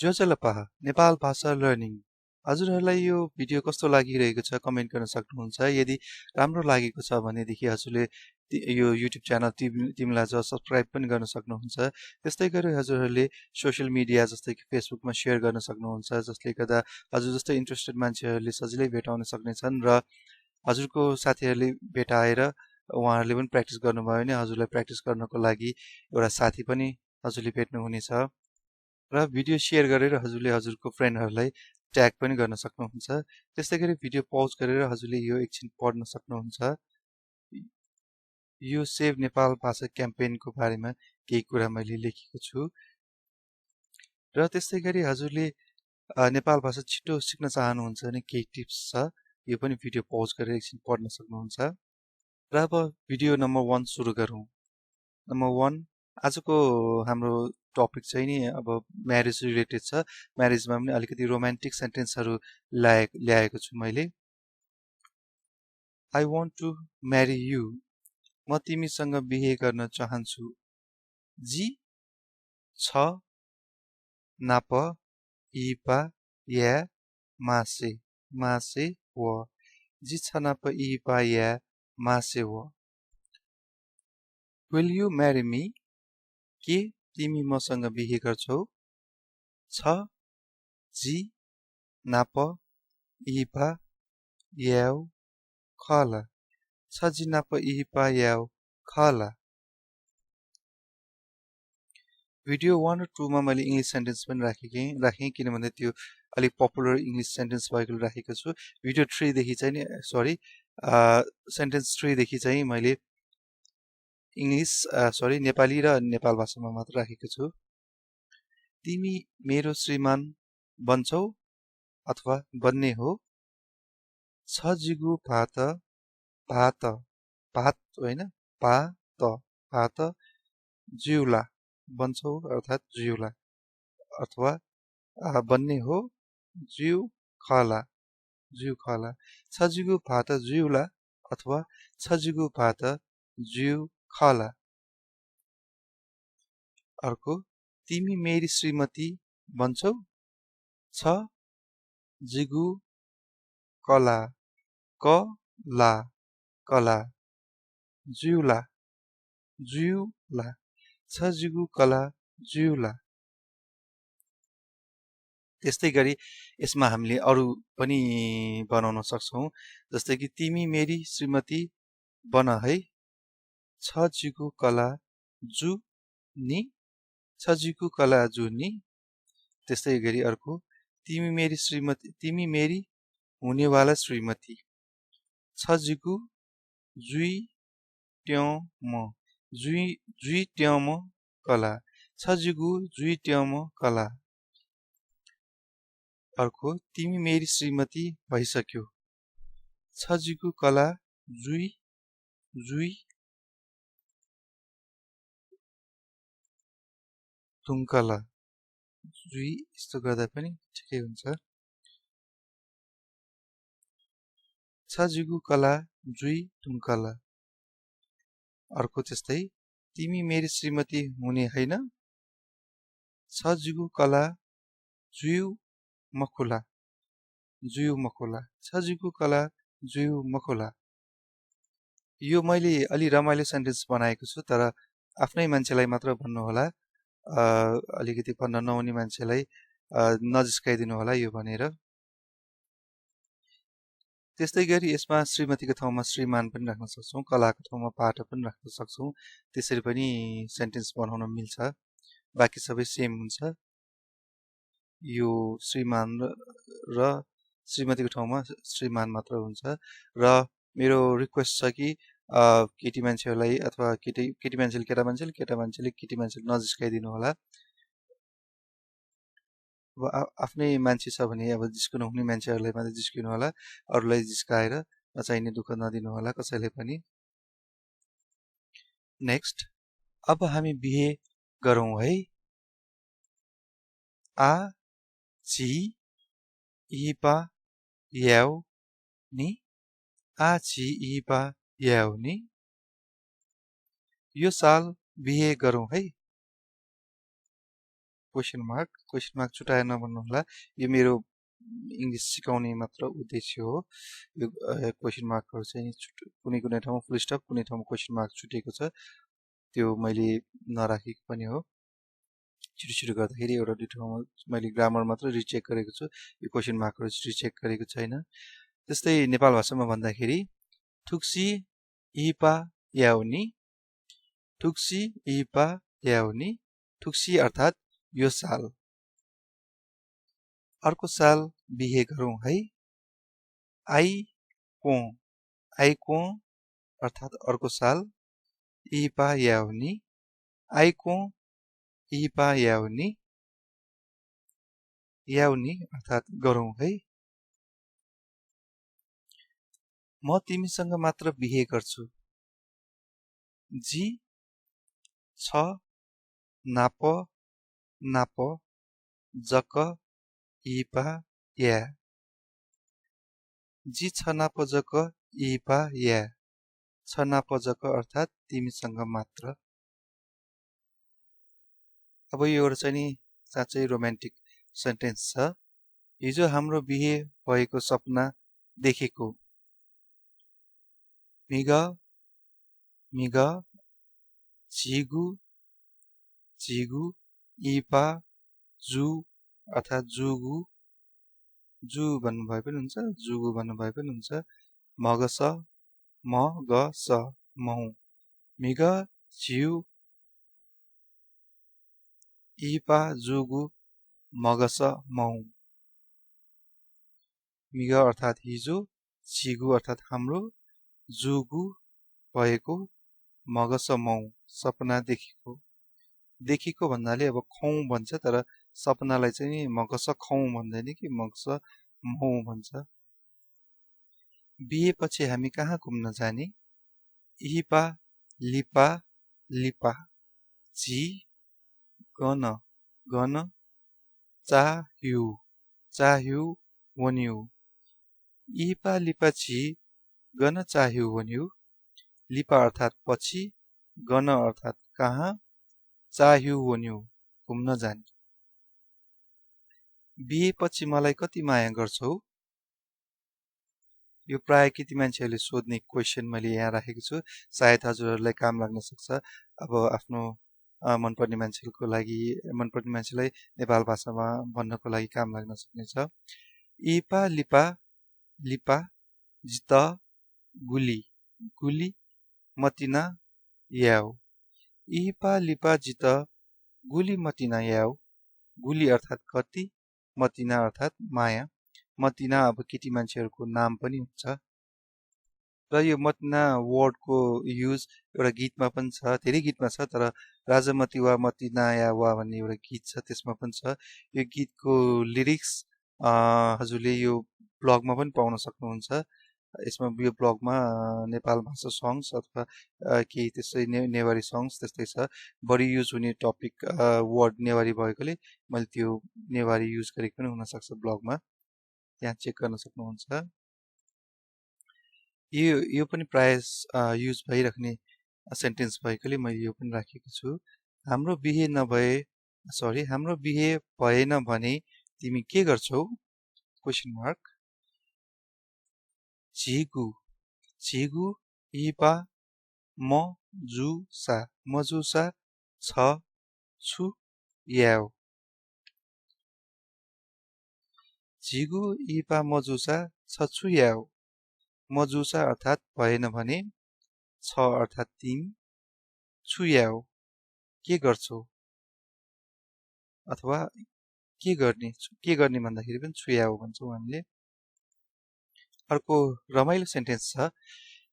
जोजलपा नेपाल भाषा लर्निङ। हजुरहरूलाई यो भिडियो कस्तो लागिरहेको छ कमेन्ट गर्न सक्नुहुन्छ। यदि राम्रो लागेको छ भनेदेखि हजुरले यो युट्युब च्यानल तिमीलाई सब्सक्राइब पनि गर्न सक्नुहुन्छ। त्यस्तै गरी हजुरहरूले सोसियल मिडिया जस्तै कि फेसबुकमा सेयर गर्न सक्नुहुन्छ, जसले गर्दा हजुर जस्तै इन्ट्रेस्टेड मान्छेहरूले सजिलै भेटाउन सक्नेछन् र हजुरको साथीहरूले भेटाएर उहाँहरूले पनि प्र्याक्टिस गर्नुभयो भने हजुरलाई प्र्याक्टिस गर्नको लागि एउटा साथी पनि हजुरले भेट्नुहुनेछ र भिडियो सेयर गरेर हजुरले हजुरको फ्रेन्डहरूलाई ट्याग पनि गर्न सक्नुहुन्छ। त्यस्तै गरी भिडियो पज गरेर हजुरले यो एकछिन पढ्न सक्नुहुन्छ। यो सेभ नेपाल भाषा क्याम्पेनको बारेमा केही कुरा मैले लेखेको छु र त्यस्तै गरी हजुरले नेपाल भाषा छिटो सिक्न चाहनुहुन्छ भने केही टिप्स छ, यो पनि भिडियो पज गरेर एकछिन पढ्न सक्नुहुन्छ। र अब भिडियो नम्बर 1 सुरु गरौँ। नम्बर 1 आजको हाम्रो टपिक चाहिँ नि अब म्यारेज रिलेटेड छ। म्यारेजमा पनि अलिकति रोमान्टिक सेन्टेन्सहरू ल्याएको छु मैले। I want to marry you, म तिमीसँग बिहे गर्न चाहन्छु। जी छ नाप इपा या मासे मासे व जी छ नाप इपा या मासे व। विल यु म्यारी मी, के तिमी मसँग बिहे गर्छौ? छ जी नाप इपा याउ खला छ जी नाप इपा याउ खला। भिडियो 1 र 2 मा मैले इङ्ग्लिस सेन्टेन्स पनि राखेँ किनभने त्यो अलिक पपुलर इङ्ग्लिस सेन्टेन्स भएको राखेको छु। भिडियो 3 देखि चाहिँ नि सेन्टेन्स 3 देखि चाहिँ मैले नेपाली र नेपाल भाषामा मात्र राखेको छु। तिमी मेरो श्रीमान बन्छौ अथवा बन्ने हो। छ जिगु भात भात भात होइन भात जिउला बन्छौ अर्थात् जिउला अथवा बन्ने हो जिउ खला जिउ खला। छ जिगु भात जिउला अथवा छ जिगु भात जिउ खला। अर्को, तिमी मेरी श्रीमती बन्छौ। छ जिगु कला कला कला जिउला जिउला छ जिगु कला जिउला। त्यस्तै गरी यसमा हामीले अरू पनि बनाउन सक्छौँ, जस्तै कि तिमी मेरी श्रीमती बन है। छ जिगु कला जु नि छ जिगु कला जु नि। त्यस्तै गरी अर्को, तिमी मेरी श्रीमती तिमी मेरी हुनेवाला श्रीमती। छ जिगु जुई ट्याउ म जुई ट्याउ म कला छ जिगु जुई ट्याउ म कला। अर्को, तिमी मेरी श्रीमती भइसक्यो। छ जिगु कला जुई जुई तुङ्कला जुई यस्तो गर्दा पनि ठिकै हुन्छ। छ जिगु कला जुई तुङ्कला। अर्को त्यस्तै, तिमी मेरी श्रीमती हुने होइन। छ जिगु कला जुयु मखुला जुयु मखुला छ जिगु कला जुयु मखुला। यो मैले अलि रमाइलो सेन्टेन्स बनाएको छु, तर आफ्नै मान्छेलाई मात्र भन्नुहोला, अलिकति भन्न नहुने मान्छेलाई नजिस्काइदिनु होला यो भनेर। त्यस्तै गरी यसमा श्रीमतीको ठाउँमा श्रीमान पनि राख्न सक्छौँ, कलाको ठाउँमा पाठ पनि राख्न सक्छौँ। त्यसरी पनि सेन्टेन्स बनाउन मिल्छ, बाँकी सबै सेम हुन्छ। यो श्रीमान र श्रीमतीको ठाउँमा श्रीमान मात्र हुन्छ। र मेरो रिक्वेस्ट छ कि केटी मान्छेहरूलाई अथवा केटी मान्छेले केटा मान्छेले केटी मान्छेले नजिस्काइदिनु होला। अब आफ्नै मान्छे छ भने अब जिस्किनु हुने मान्छेहरूलाई मात्रै जिस्किनु होला, अरूलाई जिस्काएर नचाहिने दुःख नदिनु होला कसैले पनि। नेक्स्ट, अब हामी बिहे गरौँ है। आ ची इपा याउ नि आ ची इपा याउ नि। यो साल बिहे गरौँ है। क्वेसन मार्क छुटाएर नभन्नु होला। यो मेरो इङ्ग्लिस सिकाउने मात्र उद्देश्य हो। यो क्वेसन मार्कहरु चाहिँ कुनै ठाउँमा फुल स्टप, कुनै ठाउँमा क्वेसन मार्क छुटेको छ, त्यो मैले नराखेको पनि हो। छिटो गर्दाखेरि एउटा दुई ठाउँमा मैले ग्रामर मात्र रिचेक गरेको छु, यो क्वेसन मार्कहरु रिचेक गरेको छैन। त्यस्तै नेपाल भाषामा भन्दाखेरि ठुक्सी इपा याउनी, ठुक्सी इपा याउनी, ठुक्सी अर्थात् यो साल, अर्को साल बिहे गरौँ है। आइको अर्थात् अर्को साल, इपा याउनी, आइको इपा याउनी, याउनी अर्थात् गरौँ है। म तिमीसँग मात्र बिहे गर्छु। जी छ नाप जक इपा या, जी छ नाप जक इपा या, छ नाप जक अर्थात् तिमीसँग मात्र। अब यो एउटा चाहिँ नि साँच्चै रोमान्टिक सेन्टेन्स छ। हिजो हाम्रो बिहे भएको सपना देखेको। मिग झिगु इपा जु अर्थात् जुगु, जु भन्नुभए पनि हुन्छ, जुगु भन्नुभए पनि हुन्छ। मगस महु, मिग झिउ इपा जुगु मगस महु। मिग अर्थात् हिजो, झिगु अर्थात् हाम्रो, जुगु भएको, मगस महु सपना देखेको भन्नाले अब खौं भन्छ, तर सपनालाई चाहिँ मगस खौं भन्दैन कि मगस महु भन्छ। बिहे पछि हामी कहाँ घुम्न जाने? इपा लिपा, जी गन चाह्यु वन्यु, इपा लिपा जी गन चाह्यु वन्यु। लिपा अर्थात् पछि, गन अर्थात् कहाँ, चाह्यु वन्यु घुम्न जाने। बिहे पछि मलाई कति माया गर्छौ? यो प्राय केटी मान्छेहरूले सोध्ने क्वेसन मैले यहाँ राखेको छु। सायद हजुरहरूलाई काम लाग्न सक्छ। अब आफ्नो मनपर्ने मान्छेको लागि, मनपर्ने मान्छेलाई नेपाल भाषामा भन्नको लागि काम लाग्न सक्नेछ। इपा लिपा जित गुली मतिना याउ, इपा लिपा जित गुली मतिना याउ। गुली अर्थात् कति, मतिना अर्थात् माया। मतिना अब केटी मान्छेहरूको नाम पनि हुन्छ। र यो मतिना वर्डको युज एउटा गीतमा पनि छ, धेरै गीतमा छ, तर राजामती वा मतिना या वा भन्ने एउटा गीत छ, त्यसमा पनि छ। यो गीतको लिरिक्स हजुरले यो ब्लगमा पनि पाउन सक्नुहुन्छ। यसमा यो ब्लगमा नेपाल भाषा सङ्ग्स अथवा केही त्यस्तै नेवारी सङ्ग्स त्यस्तै छ। बढी युज हुने टपिक वर्ड नेवारी भएकोले मैले त्यो नेवारी युज गरेको पनि हुनसक्छ ब्लगमा, यहाँ चेक गर्न सक्नुहुन्छ। यो पनि प्राय युज भइराख्ने सेन्टेन्स भएकोले मैले यो पनि राखेको छु। हाम्रो बिहे भएन भने तिमी के गर्छौ? Question mark. झिगु इपा मजुसा छु याउ, झिगु इपा मजुसा छु याउ। मजुसा अर्थात् भएन भने, छ अर्थात् तिमी, छु याउ के गर्छौ अथवा के गर्ने भन्दाखेरि पनि छु याउ भन्छौँ हामीले। अर्को रमाइलो सेन्टेन्स छ।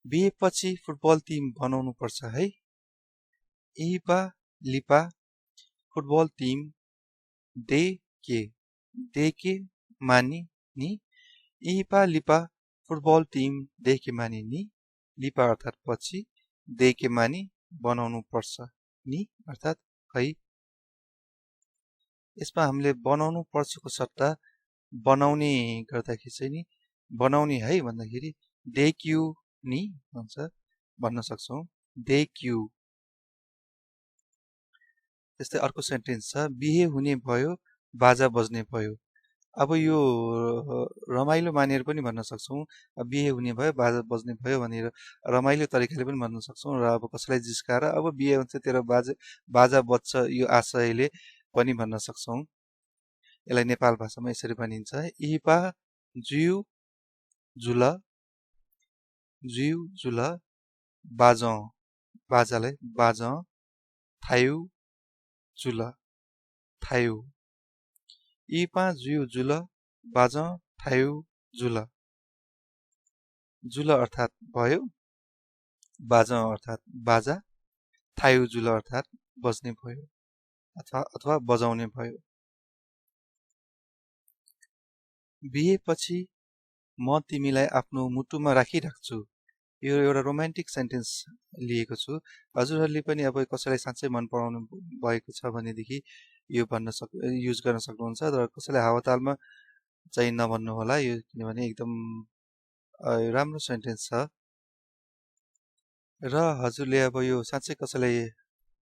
बिहे पछि फुटबल टिम बनाउनु पर्छ है। इपा लिपा फुटबल टिम देके मानी नि, इपा लिपा फुटबल टिम देके मानी नि। लिपा अर्थात् पछि, देके मानी बनाउनु पर्छ नि अर्थात् है। यसमा हामीले बनाउनु पर्छको सट्टा बनाउने गर्दाखेरि चाहिँ नि, बनाउने है भन्दाखेरि देक्यु नि भन्न सक्छौँ। देक्यु। त्यस्तै अर्को सेन्टेन्स छ बिहे हुने भयो बाजा बज्ने भयो। अब यो रमाइलो मानेर पनि भन्न सक्छौँ, बिहे हुने भयो बाजा बज्ने भयो भनेर रमाइलो तरिकाले पनि भन्न सक्छौँ, र अब कसैलाई जिस्काएर अब बिहे हुन्छ तेरो बाजा बज्छ यो आशयले पनि भन्न सक्छौँ। यसलाई नेपाल भाषामा यसरी भनिन्छ, इपा ज्यू जुल बाजौँ, बाजालाई बाजौँ, थायु जुल थायु, इपा ज्यू जुल बाजौँ थायु जुल। जुल अर्थात् भयो, बाजौँ अर्थात् बाजा, थायु जुल अर्थात् बज्ने भयो अथवा बजाउने भयो। बिहेपछि म तिमीलाई आफ्नो मुटुमा राखिराख्छु। यो एउटा रोमान्टिक सेन्टेन्स लिएको छु। हजुरहरूले पनि अब कसैलाई साँच्चै मन पराउनु भएको छ भनेदेखि यो युज गर्न सक्नुहुन्छ, र कसैलाई हावातालमा चाहिँ नभन्नु होला यो, किनभने एकदम राम्रो सेन्टेन्स छ। र हजुरले अब यो साँच्चै कसैलाई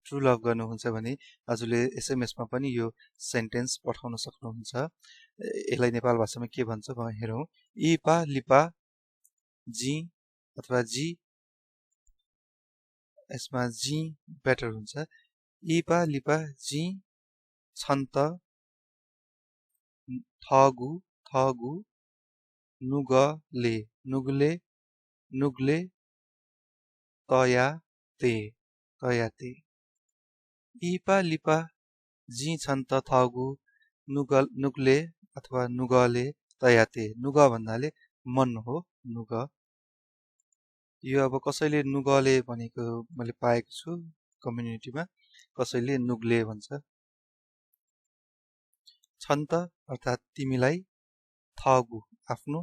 ट्रु लभ गर्नुहुन्छ भने हजुरले एसएमएसमा पनि यो सेन्टेन्स पठाउन सक्नुहुन्छ। यसलाई नेपाल भाषामा के भन्छ हेरौँ, इपा लिपा जी अथवा जी, यसमा जी बेटर हुन्छ, इपा लिपा जी छन्त थगु नुगले तयाते। इपा लिपा जी छन्त थगु नुगले अथवा नुगले तयाते। नुग भन्नाले मन हो, नुग। यो अब कसैले नुगले भनेको मैले पाएको छु कम्युनिटीमा, कसैले नुगले भन्छ। छन्त अर्थात् तिमीलाई, थगु आफ्नो,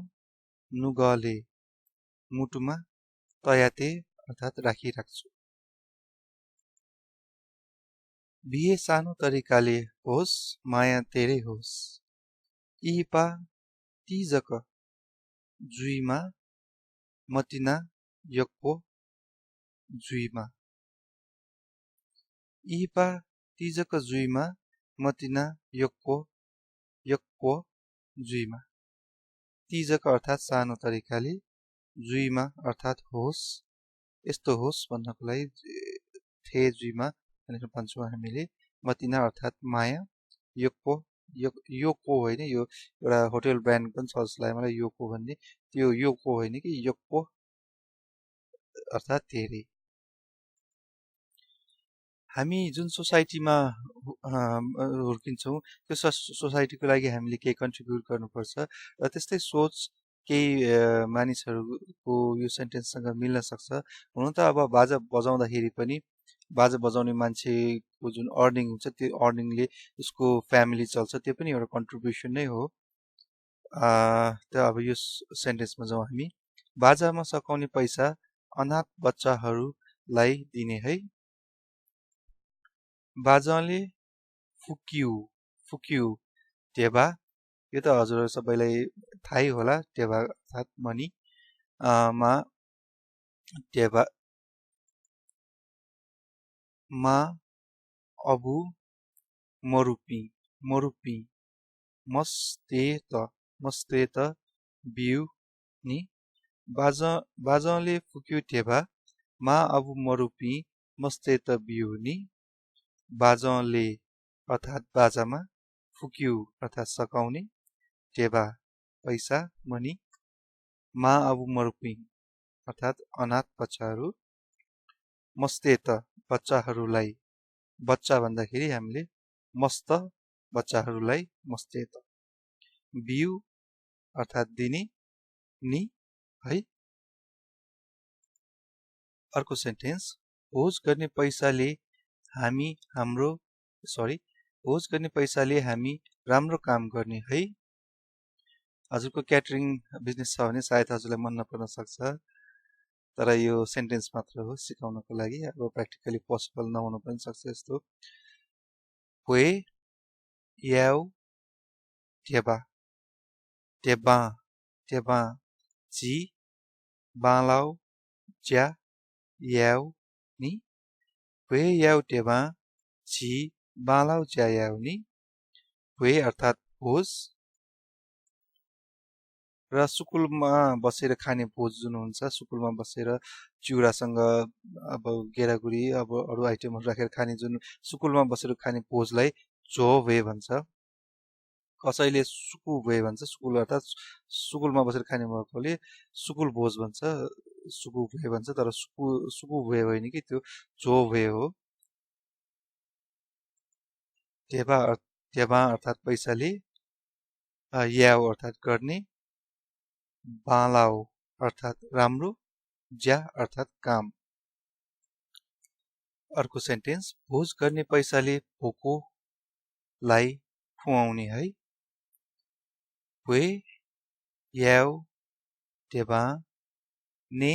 नुगले मुटुमा, तयाते अर्थात् राखिराख्छु। बिहे सानो तरिकाले होस्, माया धेरै होस्। इपा तिजक जुइमा मतिना यक्पो जुइमा। इपा तिजक जुइमा मतिना यक्पो जुइमा। तिजक अर्थात् सानो तरिकाले, जुइमा अर्थात् होस्, यस्तो होस् भन्नको लागि थे जुइमा भनेर भन्छौँ हामीले। मतिना अर्थात् माया, योको होइन, यो एउटा होटेल ब्रान्ड पनि छ जस्तो लाग्यो मलाई योको भन्ने, त्यो योको होइन कि योको अर्थात् धेरै। हामी जुन सोसाइटीमा हुर्किन्छौँ त्यो सोसाइटीको लागि हामीले केही कन्ट्रिब्युट गर्नुपर्छ, र त्यस्तै सोच केही मानिसहरूको यो सेन्टेन्ससँग मिल्न सक्छ। हुन त अब बाजा बजाउँदाखेरि पनि बाजा बजाउने मान्छेको जुन अर्निङ हुन्छ त्यो अर्निङले उसको फ्यामिली चल्छ, त्यो पनि एउटा कन्ट्रिब्युसन नै हो। त अब यो सेन्टेन्समा जाउँ हामी, बाजामा सकाउने पैसा अनाथ बच्चाहरूलाई दिने है। बाजाले फुक्यु टेबा, यो त हजुर सबैलाई थाहै होला, टेबा अर्थात् मनी, मा टेबा मा अबु मरुपी मस्तेत बिउ नि। बाजाले फुक्यु टेबा मा अबु मरुपी मस्तेत बिउ नि। बाजाले अर्थात् बाजामा, फुक्यु अर्थात् सकाउने, टेबा पैसा मनी, मा अबु मरुपी अर्थात् अनाथ बच्चाहरू, मस्तेत बच्चाहरूलाई, बच्चा भन्दाखेरि हामीले मस्त बच्चाहरूलाई मस्तेत, बिउ अर्थात् दिने, नि है। अर्को सेन्टेन्स, भोज गर्ने पैसाले हामी राम्रो काम गर्ने है। हजुरको क्याटरिङ बिजनेस छ भने सायद हजुरलाई मन नपर्न सक्छ, तर यो सेन्टेन्स मात्र हो सिकाउनको लागि, अब प्र्याक्टिकली पोसिबल नहुन पनि सक्छ यस्तो। वे याउ टेबा जी बालाउ ज्या याउ नि। वे याउ टेबा जी बालाउ ज्यायाउनी भुए अर्थात् भोज र सुकुलमा बसेर खाने भोज जुन हुन्छ सुकुलमा बसेर चिउरासँग अब गेरागुडी अब अरू आइटमहरू राखेर खाने जुन सुकुलमा बसेर खाने भोजलाई झो भए भन्छ कसैले सुकु भए भन्छ सुकुल अर्थात् सुकुलमा बसेर खाने भएकोले सुकुल भोज भन्छ सुकु भए भन्छ तर सुकु भए होइन कि त्यो झो भए हो त्यबा अर्थात् पैसाले याव अर्थात् गर्ने बालाउ अर्थात् राम्रो ज्या अर्थात् काम अर्को सेन्टेन्स भोज गर्ने पैसाले भोकोलाई खुवाउने है भुए याव त्यबा ने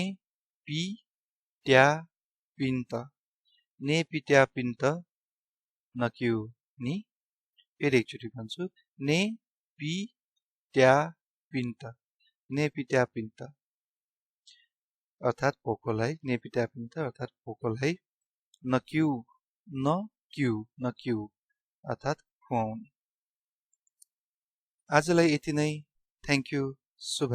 पि ट्या पिन्त ने पि ट्या पिन्त नक्यु नि फेरि एकचोटि भन्छु ने पि ट्या पिन्त ने पि ट्या पिन्त अर्थात् भोकोलाई ने पि ट्या पिन्त अर्थात् भोकोलाई नक्यु अर्थात् खुवाउने आजलाई यति नै थ्याङ्क यू शुभ